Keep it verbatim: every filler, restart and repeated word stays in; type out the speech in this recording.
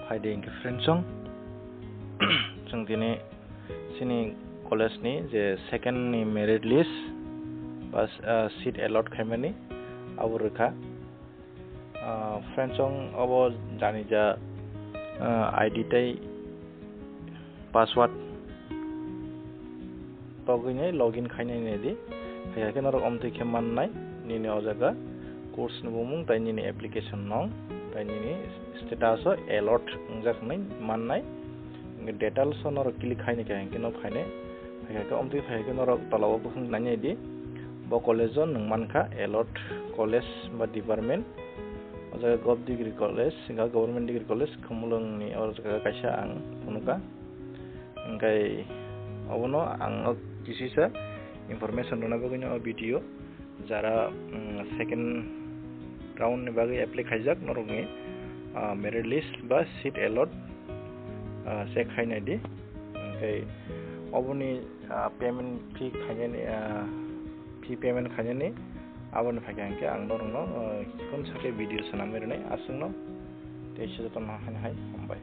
Hai de, hingke friends song, chwng tini chini college ni je second ni merit list ba, ah, seat allot khaimani abo rwkha. Ah, friends song, obo jani ja, ah, I D tei password togwini login khainai nai di. Hai khe norok omtwi khe mannai nini o jaga course ni bumung tei nini application nong tei nini status o allot wngjak hinwi mannai. Hingke details o norok click khainai khe hingke no phainai. Hai khe omtwi phai khe norok tola o bwkhwng nainai di. Bo college o nwng mankha allot college ba department. O jaga gov degree college, hingke government degree college, Khumulwng ni o jaga kaisa ang phunukha. Hingke obono ang o kisisa information rwna bagwi no o video, jara, mm, second round ni bagwi apply khaijak norokni, ah, merit list ba seat allot, ah, check khainai di. Hingke oboni, ah, payment fee khainani, ah, fee payment khainani aboni phaikhe hingke ang norokno, ah, chikon sakhe video swnamwi rwnai aswkno. Tei se jotono hai hai hambai.